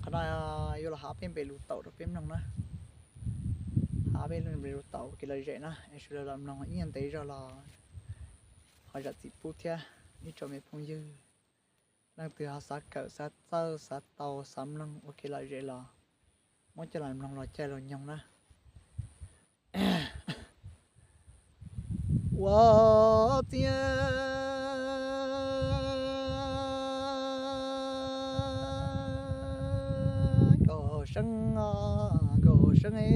Qhov no yuav los hais peb npe lus taum rau peb mloog na. Hais peb npe lus taum kev lom zem na, es sawv daws los mloog ib nyuag ntev zog los ho zam txim pub thiab. Ib tsoom me phooj ywg, leej twg ho xav kawm, xav txawj, xav tau, xav mloog ua kev lom zem los muab coj los mloog los caij los nyoog na. Ua txiab Nkaus Seeb, Nkaus Seeb e,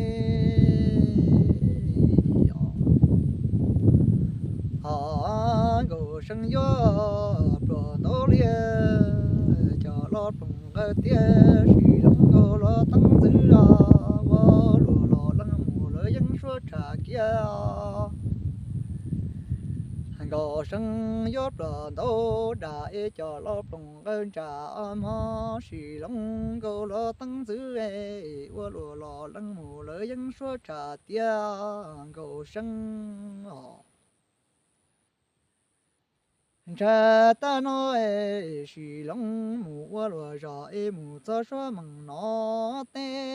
ho Nkaus Seeb yuav pluas ntau liaj cov los ploom nqawj tiaj, Sim Loob Nkaus los teeb ntxwv los ua luam los leej mus lawv yeeb suab tsham kiag. Nkaus Seeb yuav pluas ntau dam es cov los ploom nqawj ntsam mog, Sim Loob Nkaus los teeb ntxwv es ua luam los leej mus lawv yeeb suab tsham tiaj. Nkaus Seeb os, ntshai tag no es Sim Loob mus ua luam zos es mus txog suab meem no tej,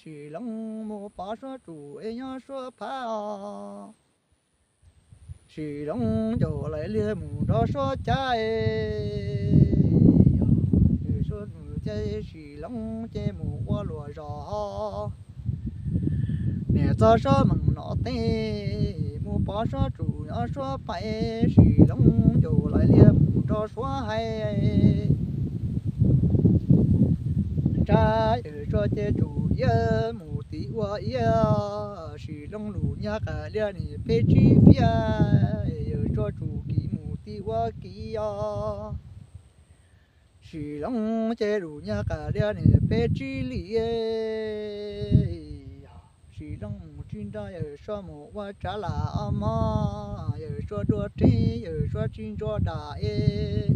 Sim Loob mus pov suab tsum es nyob suab phav os. Sim Loob ncaus lais liag mus nrog suab cav es, suab mus cav Sim Loob ces mus ua luam zos. Niam txog suab meem no tej, mus pov suab tsum nyob suab phav, Sim Loob ncaus lais liag mus nrog suab hais. Ntshai yawm suab ces tsum iab mus tiv ua iab, Sim Loob lus nyab qas liab nim peb tsib fiab, yawm suab tsum kiv mus tiv ua kiv os. Sim Loob ces lus nyab qas liab nim peb tsib li, Sim Loob mus tsis nrog yawm suab mus ua tsav lam os mog, yawm suab dua reb yawm suab tsis ntsuab dam es,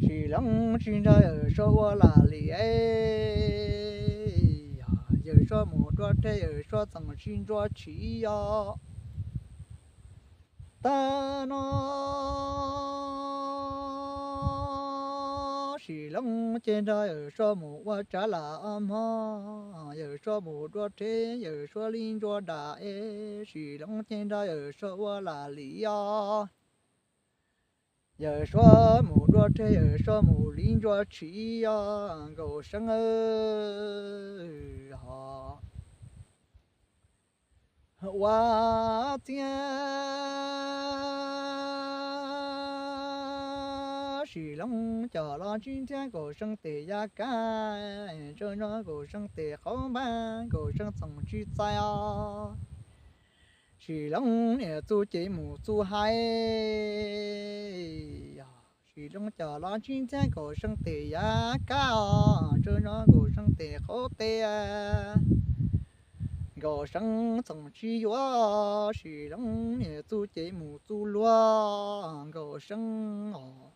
Sim Loob tsis nrog yawm suab ua lam li es, yawm suab mus dua reb yawm suab txoos tsis ntsuab tshis os. Tag no Sim Loob ces nrog yawm suab mus ua tsav lam os mog, yawm suab mus dua reb yawm suab li ntsuab dam es, Sim Loob ces nrog yawm suab ua lam li os. Yawm suab mus dua reb yawm suab mus li ntsuab tshis os. Nkaus Seeb os, ua txiab Sim Loob coj los ntsib thiab Nkaus Seeb tes yav kab, tsuas nrog Nkaus Seeb tes qauv npab Nkaus Seeb txoos tsis txais os. Sim Loob niam txuj cev mus txuj hais, Sim Loob coj los ntsib thiab Nkaus Seeb tes yav kab os, tsuas nrog Nkaus Seeb tes qauv tes Nkaus Seeb txoos tsis yuav, Sim Loob niam txuj cev mus txuj luag Nkaus Seeb os.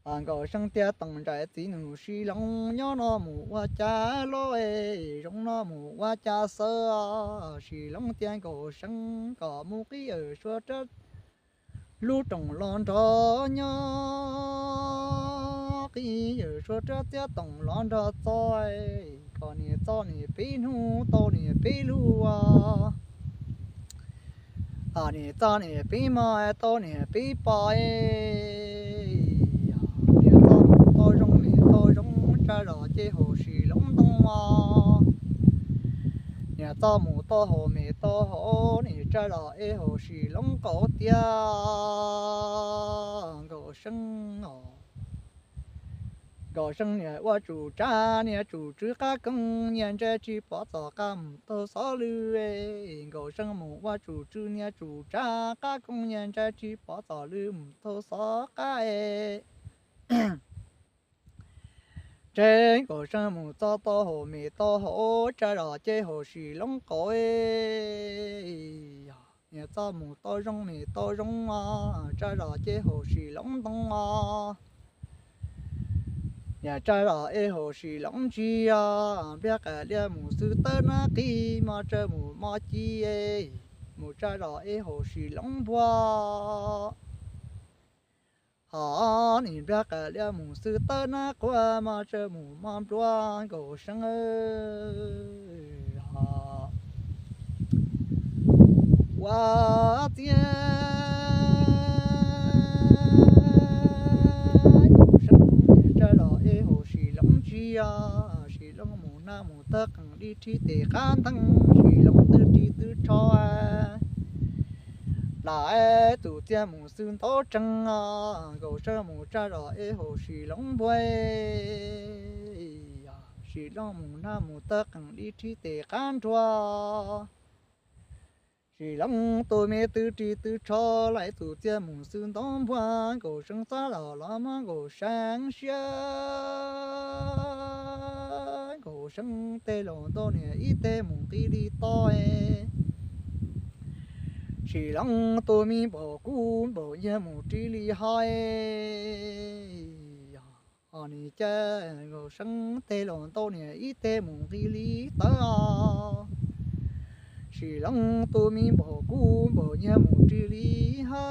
Nkaus Seeb tias toom ntsais txiv nus Sim Loob nyob no mus ua cas loj es, zoo no mus ua cas xawb os. Sim Loob tias Nkaus Seeb kom mus qhib yawm suab rab lub roos los nrog nyob, qhib yawm suab rab txiab toom los nrog txo, kom niam txo niam peb hnub tau niam peb lug, niam txo niam peb hmo tau niam peb pom. Niam txo mus tau zoo niam tau zoo, tsa zom ces haum Sim Loob ntoo os. Niam txo mus tau haum niam tau haum, niam tsa zom es haum Sim Loob qauv tiag. Nkaus Seeb os, Nkaus Seeb niam ua tsum tsa, niam tsum tsw qab koob, niam ntsia tsis pom txoj qab mus taug xov lw. Nkaus Seeb mus ua tsum tsw, niam tsum tsa qab koob, niam ntsia tsis pom txoj lw mus taug xov qab. Ces Nkaus Seeb mus txo tau haum niam tau haum, tsa zom ces haum Sim Loob qauv. Niam txo mus tau zoo niam tau zoo os, tsa zom ces haum Sim Loob ntoo os. Niam tsa zom es haum Sim Loob ntsis os, npliag qas liab mus xwb tawb nab qis, mos tsaws mus mos ci, mus tsa zom es haum Sim Loob npua. Hos nim nplag qas liab mus xwb tawb nab quav mos tsawg mus mos npluav nkaus seeb. Ua txiab nkaus seeb niam tsawg los ib haus Sim Loob tsis yog, Sim Loob mus nab mus tawb qees dib rhib tes qab nteeg, Sim Loob twb ris twb tsho plam tus txiaj mus xwb ntaub tsees, nkaus seeb mus tsawg los ib haus Sim Loob npuag, Sim Loob mus nab mus tawb qees dib rhib tes qab nruag. Sim Loob tus me twb ris twb tsho lawm tus txiaj mus xwb ntaub npuag, nkaus seeb xab los los muab nkaus seeb siab, nkaus seeb tej laus ntau niam ib teg mus nqi li to. Sim Loob tus me npaum kub npaum nyiag mus ris li hos, hos nim cav nkaus seeb tej laus ntau niam ib teg mus nqi li tawv. Sim Loob tus me npaum kub npaum nyiag mus ris li hos,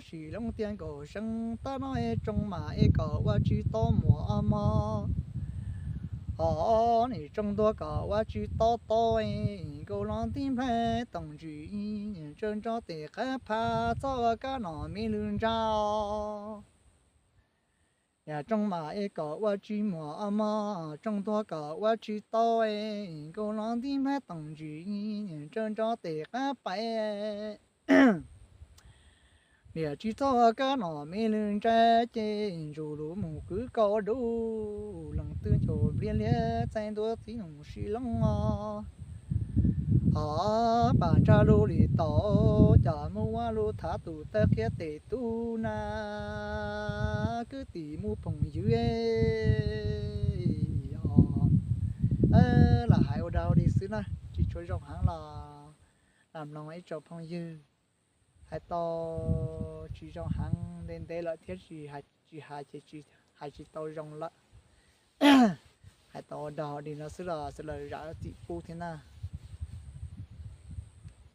Sim Loob tiag nkaus seeb tab no es tsoo mas es kom ua tsis tau muam mog. Hos nim tsoo ntuag kom ua tsis tau tau, nkaus los nti nplaig toom ntsis, tsa ntso tes qab phab txhob ua kab nom me lwj ntsa. Yam tsoo mas es kom ua tsis muam mog, tsoo ntuag kom ua tsis tau, nkaus los nti nplaig toom ntsis, tsa ntso tes qab pais. Niam tsis txhob ua kab nom me lwj ntsa, ces ntsuj lus mus kwv kaus dub, leej twg ncaus npliag liab txaij ntua txiv nus Sim Loob os. Hos pam ntsa lug li tau, cas muaj ua lug thav tus tawg qhiab tes tub na, kwv tij mus phooj ywg. Lam hais ua dog li xwb na, tsis tshua zoo heev los lam mloog ib tsoom phooj ywg. Hais tau tsis zoo heev ntev ntev lawm thiab tsis hais ces hais tsis tau zoo lawm. Hais tau ua dog li no xwb los sawv daws zam txim pub thiab na.